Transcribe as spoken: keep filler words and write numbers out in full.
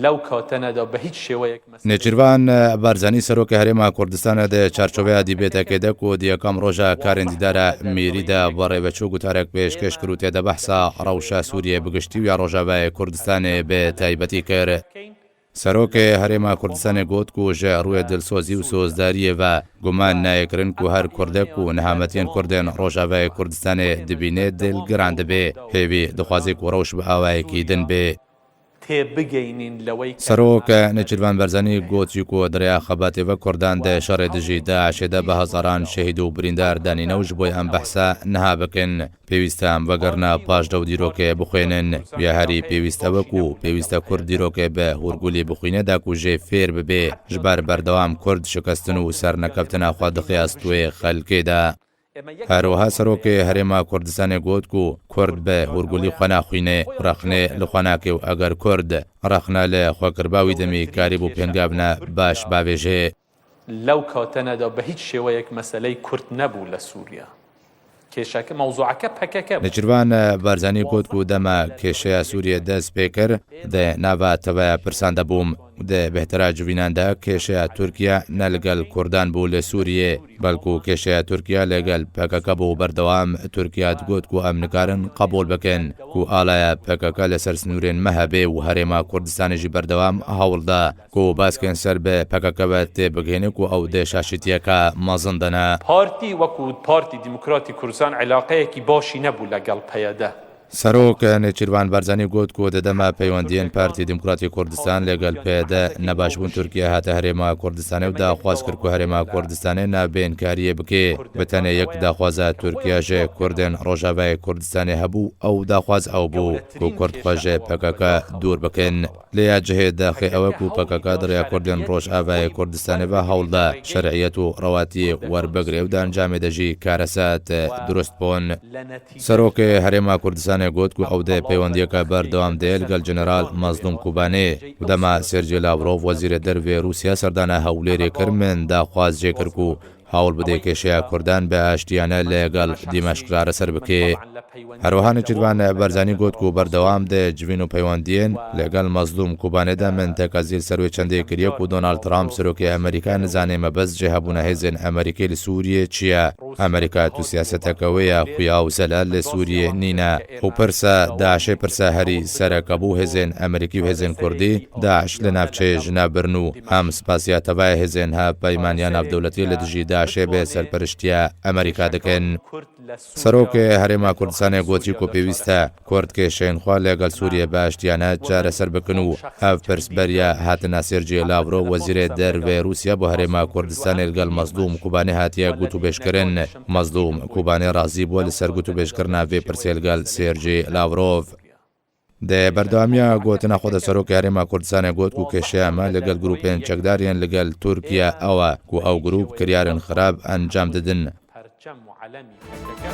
لەو کاتەنەدا بە هیچ شێوەیەک مەسەلەی Nêçîrvan Barzanî serokê Herêma Kurdistanê di çarçoveya dîbêtekê de ku di yekam roja karên dîdara mîrî de bi rêveçû gutarek pêşkêş kir û tê de behsa rewşa Sûriyê bi giştî û ya Rojavayê Kurdistanê bi taybetî kir. Serokê Herêma Kurdistanê got ku ji rûyê dilsozî û sozdariyê ve guman nayê kirin ku her Kurdek ku nehametiyên Kurdên Rojavayê Kurdistanê dibîne dil giran dibe. Hêvî dixwaze ku rewş bi awayekî din bê. تێبگەینین لەوەی کە Serok Nêçîrvan Barzanî got jî ku di rêya xebatê ve Kurdan di şerê dijî DAIŞê de bi hezaran şehîd û birîndar danîne û ji bo em behsa niha bikin. Pêwîst e em vegerina paşde û dîrokê bixwînin. Ya herî pêwîst ew e ku pêwîst e Kurd dîrokê bi hûrgulî bixwîne da ku jê fêr bibe. Ji ber berdewam Kurd şikestin û sernekeftina xwe dixe astûyê xelkê de. Her wiha serokê Herêma Kurdistanê got ku Kurd bi hûrgulî xwe naxwîne, rexne li xwe nake û eger Kurd rexne li xwe kiriba wî demî karîbû pêngavna baş bavêje. لەو کاتەنەدا بە هیچ شێوەیەک مەسەلەی کورد نەبوو لە سووریا. کێشەکە، مەوزوعەکە پەکەکە بوو. Nêçîrvan Barzanî got ku dema kêşeya Sûriyê dest pê kir, di nava teveya pirsan de bûm. Di bêhtera civînan de kêşeya Tirkiye ne li gel Kurdan bû li Sûriyê, belku kêşeya Tirkiye li gel PKK bû. Berdewam Tirkiye digot ku em nikarin qebûl bikin ku alaya PKK li ser sinûrên me hebe û Herêma Kurdistanê jî berdewam hewl da ku baskên ser bi PKK ve tê bigihîne ku ew di şaşitiyeke mezin de ne. پارتی وەکو پارتی دیموکراتی کوردستان عێلاقەیەکی باشی نەبوو لەگەڵ پەیەدە. Serok Nêçîrvan Barzanî got ku di dema peywendiyên Partî Demokratî Kurdistan li gel PYD nebaş bûn, Tirkiye hate Herêma Kurdistanê û daxwaz kir ku Herêma Kurdistanê navbênkariyê bike. Bi tenê yek daxwaza Tirkiye ji Kurdên Rojavayê Kurdistanê hebû, ew daxwaz ew bû ku Kurd xwe ji PKK dûr bikin. Lê ya cihê daxê ew e ku PKK di rêya Kurdên Rojavayê Kurdistanê ve hewl da şer'iyet û rewatiyê werbigire û di encamê de jî karesat durust bûn. Serokê Herêma Kurdistanê got ku ew di peywendiyeke berdewam de li gel General Mazlûm Kobanê û dema Sergey Lavrov, wezîrê dervê Rûsya, serdana Hewlêrê kir, min daxwaz jê kir ku hewl bide kêşeya Kurdan bi aştiyane li gel Dîmeşq çareser bike. Her wiha Nêçîrvan Barzanî got ku berdewam di civîn û peywendiyên li gel Mazlûm Kobanê de min tekazî li ser wê çendê kiriye ku Donald Trump, serokê Amerîka, nizane mebest ji hebûna hêzên Amerîkê li Sûriyê çi ye. Amerîka tu siyaseteke wê ya xuya û zelal li Sûriyê nîne. Û pirsa DAIŞê pirsa herî sereke bû. Hêzên Amerîkî û hêzên Kurdî DAIŞ li navçeyê ji nav birin û em spasiya tevayê hêzên hevpeymaniya navdewletî li dijî DAIŞê bi serperiştiya Amerîka dikin. Serokê Herêma Kurdistanê got jî ku pêwîst e Kurd kêşeyên xwe li gel Sûriyê bi aştiyane çareser bikin û ev pirs beriya hatina Sergey Lavrov, wezîrê dervê Rûsya, bo Herêma Kurdistanê li gel Mazlûm Kobanê hatiye gotûbêjkirin. Mazlûm Kobanê razî bû li ser gotûbêjkirina vê pirsê li gel Sergey Lavrov. Di berdewamiya gotina xwe de Serokê Herêma Kurdistanê got ku kêşeya me li gel grûpên çekdar yên li gel Tirkiye ew e ku ew grûp kiryarên xirab encam didin. پەرچەم و عەلەمی پەکەکە.